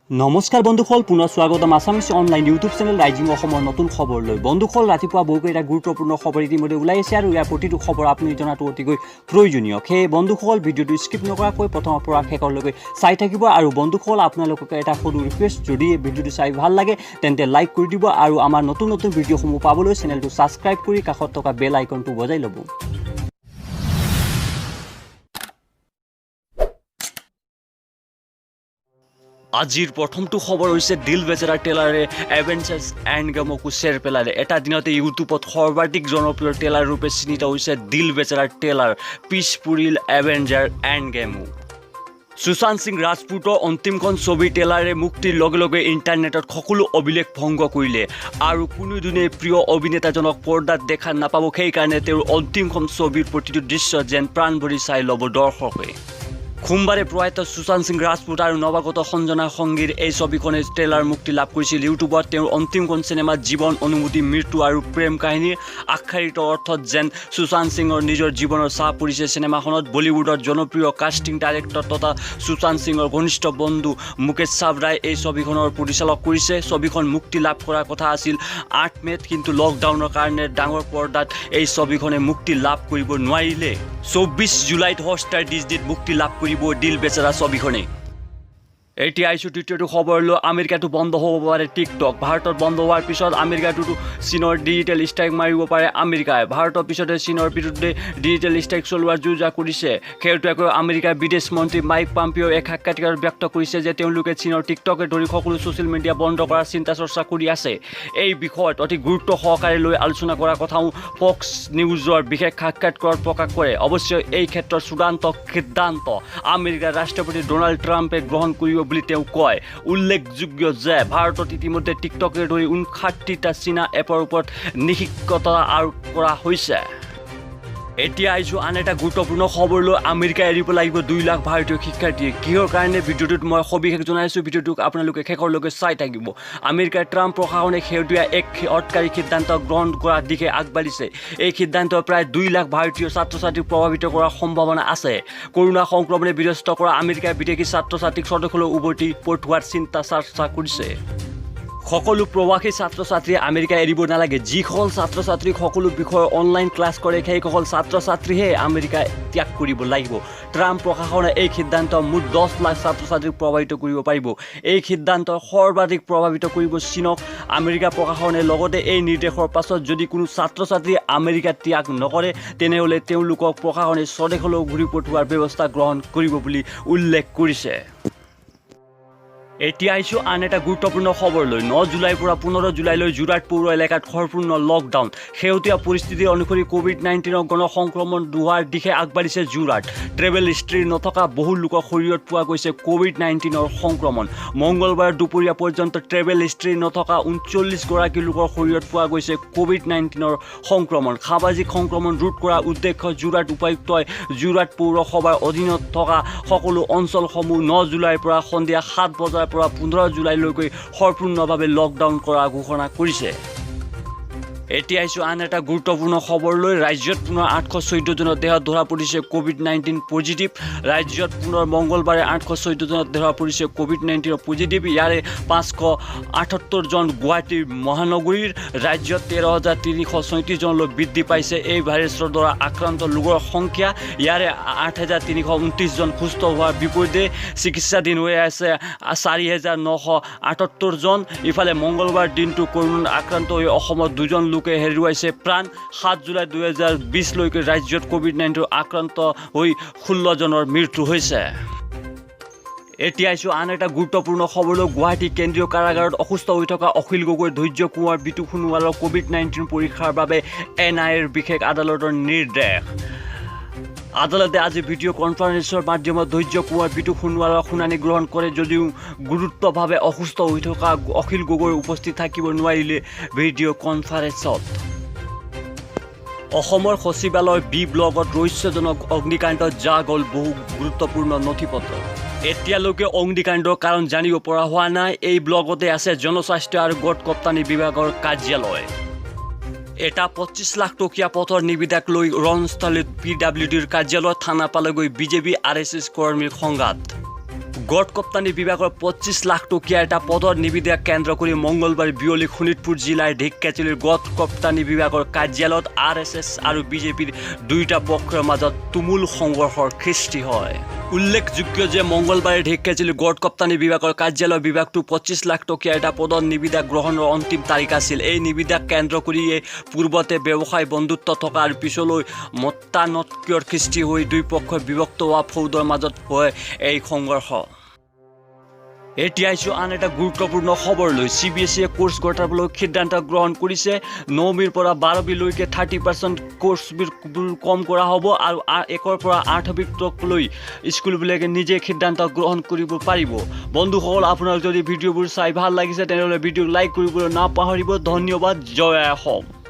নমস্কাৰ বন্ধুসকল, পুনৰ স্বাগতম Assamese online YouTube channel rising অসমৰ নতুন খবৰ লৈ। বন্ধুসকল, ৰাতিপুৱা বহুকেইটা গুৰুত্বপূৰ্ণ খবৰ ইতিমধ্যে ওলাই আছে আৰু ইয়াৰ প্ৰতিটো খবৰ আপুনি জনাটো অতিকৈ প্ৰয়োজনীয়। সেয়ে বন্ধুসকল, ভিডিঅ'টো স্কিপ নকৰাকৈ প্ৰথমৰ পৰা শেষলৈকে চাই থাকিব। আৰু বন্ধুসকল, আপোনালোকক এটা সৰু ৰিকুৱেষ্ট, যদি ভিডিঅ'টো চাই ভাল লাগে তেন্তে লাইক কৰি দিব আৰু আমাৰ নতুন নতুন ভিডিঅ'সমূহ পাবলৈ চেনেলটো ছাবস্ক্ৰাইব কৰি কাষত থকা বেল আইকনটো বজাই ল'ব। আজিৰ প্ৰথমটো খবৰ হৈছে দিল বেচেৰা ট্ৰেইলাৰে এভেঞ্জাৰ্ছ এণ্ড গেমকো চেৰ পেলালে। এটা দিনতে ইউটিউবত সৰ্বাধিক জনপ্ৰিয় ট্ৰেইলাৰ ৰূপে চিহ্নিত হৈছে দিল বেচেৰাৰ ট্ৰেইলাৰ। পিছ পৰিল এভেঞ্জাৰ এণ্ড গেমো। সুশান্ত সিং ৰাজপুতৰ অন্তিমখন ছবিৰ ট্ৰেইলাৰে মুক্তিৰ লগে লগে ইণ্টাৰনেটত সকলো অভিলেখ ভংগ কৰিলে আৰু কোনোদিনেই প্ৰিয় অভিনেতাজনক পৰ্দাত দেখা নাপাব, সেইকাৰণে তেওঁৰ অন্তিমখন ছবিৰ প্ৰতিটো দৃশ্য যেন প্ৰাণ ভৰি চাই ল'ব দৰ্শকে। সোমবাৰে প্ৰয়াত সুশান্ত সিং ৰাজপুত আৰু নৱাগত সঞ্জনা সংগীৰ এই ছবিখনে ট্ৰেইলাৰ মুক্তি লাভ কৰিছিল। ইউটিউবত তেওঁৰ অন্তিমখন চিনেমাত জীৱন, অনুভূতি, মৃত্যু আৰু প্ৰেম কাহিনীৰ আক্ষৰিক অৰ্থত যেন সুশান্ত সিঙৰ নিজৰ জীৱনৰ ছাঁ পৰিছে চিনেমাখনত। বলীউডৰ জনপ্ৰিয় কাষ্টিং ডাইৰেক্টৰ তথা সুশান্ত সিঙৰ ঘনিষ্ঠ বন্ধু মুকেশ চাবৰাই এই ছবিখনৰ পৰিচালক কৰিছে। ছবিখন মুক্তি লাভ কৰাৰ কথা আছিল 8 মে'ত, কিন্তু লকডাউনৰ কাৰণে ডাঙৰ পৰ্দাত এই ছবিখনে মুক্তি লাভ কৰিব নোৱাৰিলে। 24 জুলাইত হটষ্টাৰ, ডিজনীত মুক্তি লাভ কৰিব দিল বেচেৰা ছবিখনে। এতিয়া আহিছোঁ দ্বিতীয়টো খবৰ লৈ। আমেৰিকাতো বন্ধ হ'ব পাৰে টিকটক। ভাৰতত বন্ধ হোৱাৰ পিছত আমেৰিকাটোতো চীনৰ ডিজিটেল ষ্ট্ৰাইক মাৰিব পাৰে আমেৰিকাই। ভাৰতৰ পিছতে চীনৰ বিৰুদ্ধে ডিজিটেল ষ্ট্ৰাইক চলোৱাৰ যো জা কৰিছে। শেহতীয়াকৈ আমেৰিকাৰ বিদেশ মন্ত্ৰী মাইক পম্পিঅ' এক সাক্ষাৎকাৰত ব্যক্ত কৰিছে যে তেওঁলোকে চীনৰ টিকটকে ধৰি সকলো ছ'চিয়েল মিডিয়া বন্ধ কৰাৰ চিন্তা চৰ্চা কৰি আছে। এই বিষয়ত অতি গুৰুত্ব সহকাৰে লৈ আলোচনা কৰাৰ কথাও ফক্স নিউজৰ বিশেষ সাক্ষাৎকাৰত প্ৰকাশ কৰে। অৱশ্যে এই ক্ষেত্ৰত চূড়ান্ত সিদ্ধান্ত আমেৰিকাৰ ৰাষ্ট্ৰপতি ড'নাল্ড ট্ৰাম্পে গ্ৰহণ কৰিব বুলি তেওঁ কয়। উল্লেখযোগ্য যে ভাৰতত ইতিমধ্যে টিকটকে ধৰি 59টা চীনা এপৰ ওপৰত নিষিদ্ধতা আৰোপ কৰা হৈছে। এতিয়া আহিছোঁ আন এটা গুৰুত্বপূৰ্ণ খবৰ লৈ। আমেৰিকা এৰিব লাগিব 2 লাখ ভাৰতীয় শিক্ষাৰ্থীয়ে। কিহৰ কাৰণে, ভিডিঅ'টোত মই সবিশেষ জনাইছোঁ। ভিডিঅ'টোক আপোনালোকে শেষলৈকে চাই থাকিব। আমেৰিকাৰ ট্ৰাম্প প্ৰশাসনে শেহতীয়া এক হঠকাৰী সিদ্ধান্ত গ্ৰহণ কৰাৰ দিশে আগবাঢ়িছে। এই সিদ্ধান্তই প্ৰায় 2 লাখ ভাৰতীয় ছাত্ৰ ছাত্ৰীক প্ৰভাৱিত কৰাৰ সম্ভাৱনা আছে। কৰোণা সংক্ৰমণে বিধ্বস্ত কৰা আমেৰিকাৰ বিদেশী ছাত্ৰ ছাত্ৰীক স্বদেশলৈ উভতি পঠোৱাৰ চিন্তা চৰ্চা কৰিছে। সকলো প্ৰৱাসী ছাত্ৰ ছাত্ৰীয়ে আমেৰিকা এৰিব নালাগে। যিসকল ছাত্ৰ ছাত্ৰীক সকলো বিষয়ৰ অনলাইন ক্লাছ কৰে, সেইসকল ছাত্ৰ ছাত্ৰীহে আমেৰিকা ত্যাগ কৰিব লাগিব। ট্ৰাম্প প্ৰশাসনে এই সিদ্ধান্ত মুঠ 10 লাখ ছাত্ৰ ছাত্ৰীক প্ৰভাৱিত কৰিব পাৰিব। এই সিদ্ধান্তই সৰ্বাধিক প্ৰভাৱিত কৰিব চীনক। আমেৰিকা প্ৰশাসনে লগতে এই নিৰ্দেশৰ পাছত যদি কোনো ছাত্ৰ ছাত্ৰীয়ে আমেৰিকা ত্যাগ নকৰে, তেনেহ'লে তেওঁলোকক প্ৰশাসনে স্বদেশলৈ ঘূৰি পঠোৱাৰ ব্যৱস্থা গ্ৰহণ কৰিব বুলি উল্লেখ কৰিছে। এতিয়া আহিছোঁ আন এটা গুৰুত্বপূৰ্ণ খবৰ লৈ। 9 জুলাইৰ পৰা 15 জুলাইলৈ যোৰহাট পৌৰ এলেকাত সম্পূৰ্ণ লকডাউন। শেহতীয়া পৰিস্থিতি অনুসৰি ক'ভিড-19ৰ গণসংক্ৰমণ হোৱাৰ দিশে আগবাঢ়িছে যোৰহাট। ট্ৰেভেল হিষ্ট্ৰী নথকা বহু লোকৰ শৰীৰত পোৱা গৈছে ক'ভিড-19ৰ সংক্ৰমণ। মংগলবাৰ দুপৰীয়া পৰ্যন্ত ট্ৰেভেল হিষ্ট্ৰী নথকা 39গৰাকী লোকৰ শৰীৰত পোৱা গৈছে ক'ভিড-19ৰ সংক্ৰমণ। সামাজিক সংক্ৰমণ ৰোধ কৰাৰ উদ্দেশ্য যোৰহাট উপায়ুক্তই যোৰহাট পৌৰসভাৰ অধীনত থকা সকলো অঞ্চলসমূহ 9 জুলাইৰ পৰা সন্ধিয়া 7 বজাৰ পৰা 15 জুলাইলৈকে সম্পূৰ্ণভাৱে লকডাউন কৰা ঘোষণা কৰিছে। এতিয়া আহিছোঁ আন এটা গুৰুত্বপূৰ্ণ খবৰ লৈ। ৰাজ্যত পুনৰ 814জনৰ দেহত ধৰা পৰিছে ক'ভিড-19 পজিটিভ। ৰাজ্যত পুনৰ মংগলবাৰে 814জনত ধৰা পৰিছে ক'ভিড-19ৰ পজিটিভ। ইয়াৰে 578জন গুৱাহাটীৰ মহানগৰীৰ। ৰাজ্যত 13,336জনলৈ বৃদ্ধি পাইছে এই ভাইৰাছৰ দ্বাৰা আক্ৰান্ত লোকৰ সংখ্যা। ইয়াৰে 8329জন সুস্থ হোৱাৰ বিপৰীতে চিকিৎসাধীন হৈ আছে 4978জন। ইফালে মংগলবাৰ দিনটো কৰোণাত আক্ৰান্ত হৈ অসমত দুজন লোকে হেৰুৱাইছে প্ৰাণ। 7 জুলাই 2020লৈকে ৰাজ্যত ক'ভিড-19 আক্ৰান্ত হৈ 16জনৰ মৃত্যু হৈছে। এতিয়া আহিছোঁ আন এটা গুৰুত্বপূৰ্ণ খবৰলৈ। গুৱাহাটী কেন্দ্ৰীয় কাৰাগাৰত অসুস্থ হৈ থকা অখিল গগৈ, ধৈৰ্য কোঁৱৰ, বিটু সোণোৱালৰ ক'ভিড-19 পৰীক্ষাৰ বাবে এন আই এৰ বিশেষ আদালতৰ নিৰ্দেশ। আদালতে আজি ভিডিঅ' কনফাৰেন্সৰ মাধ্যমত ধৈৰ্য কোঁৱৰ, বিটু সোণোৱালৰ শুনানি গ্ৰহণ কৰে যদিও গুৰুতৰভাৱে অসুস্থ হৈ থকা অখিল গগৈ উপস্থিত থাকিব নোৱাৰিলে ভিডিঅ' কনফাৰেন্সত। অসমৰ সচিবালয় বি ব্লকত ৰহস্যজনক অগ্নিকাণ্ডত জাহ গ'ল বহু গুৰুত্বপূৰ্ণ নথি পত্ৰ। এতিয়ালৈকে অগ্নিকাণ্ডৰ কাৰণ জানিব পৰা হোৱা নাই। এই ব্লকতে আছে জনস্বাস্থ্য আৰু গড়কাপ্তানি বিভাগৰ কাৰ্যালয়। এটা 25 লাখ টকীয়া পথৰ নিবিদাক লৈ ৰণস্থলীত পি ডাব্লিউ ডিৰ কাৰ্যালয়ত, থানা পালেগৈ বিজেপি আৰ এছ এছ কৰ্মীৰ সংঘাত। গড়কাপ্তানি বিভাগৰ 25 লাখ টকীয়া এটা পদৰ নিবিদাক কেন্দ্ৰ কৰি মংগলবাৰে বিয়লি শোণিতপুৰ জিলাৰ ঢেকীয়াজুলিৰ গড়কাপ্তানি বিভাগৰ কাৰ্যালয়ত আৰএছএছ আৰু বিজেপিৰ দুয়োটা পক্ষৰ মাজত তুমুল সংঘৰ্ষৰ সৃষ্টি হয়। উল্লেখযোগ্য যে মংগলবাৰে ঢেকীয়াজুলি গড়কাপ্তানি বিভাগৰ কাৰ্যালয় বিভাগটো 25 লাখ টকীয়া এটা পদৰ নিবিদা গ্ৰহণৰ অন্তিম তাৰিখ আছিল। এই নিবিদাক কেন্দ্ৰ কৰিয়ে পূৰ্বতে ব্যৱসায় বন্ধুত্ব থকা আৰু পিছলৈ মতানৈক্যৰ সৃষ্টি হৈ দুই পক্ষই বিভক্ত হোৱা ফৌজৰ মাজত হয় এই সংঘৰ্ষ। এতিয়া আহিছোঁ আন এটা গুৰুত্বপূৰ্ণ খবৰ লৈ। চিবিএছইয়ে কোৰ্চ ঘটাবলৈ সিদ্ধান্ত গ্ৰহণ কৰিছে। নৱমীৰ পৰা 12বীলৈকে 30% কোৰ্চবোৰ কম কৰা হ'ব আৰু 1ৰ পৰা 8 লৈ স্কুলবিলাকে নিজে সিদ্ধান্ত গ্ৰহণ কৰিব পাৰিব। বন্ধুসকল, আপোনাক যদি ভিডিঅ'বোৰ চাই ভাল লাগিছে, তেনেহ'লে ভিডিঅ' লাইক কৰিবলৈ নাপাহৰিব। ধন্যবাদ। জয় অসম।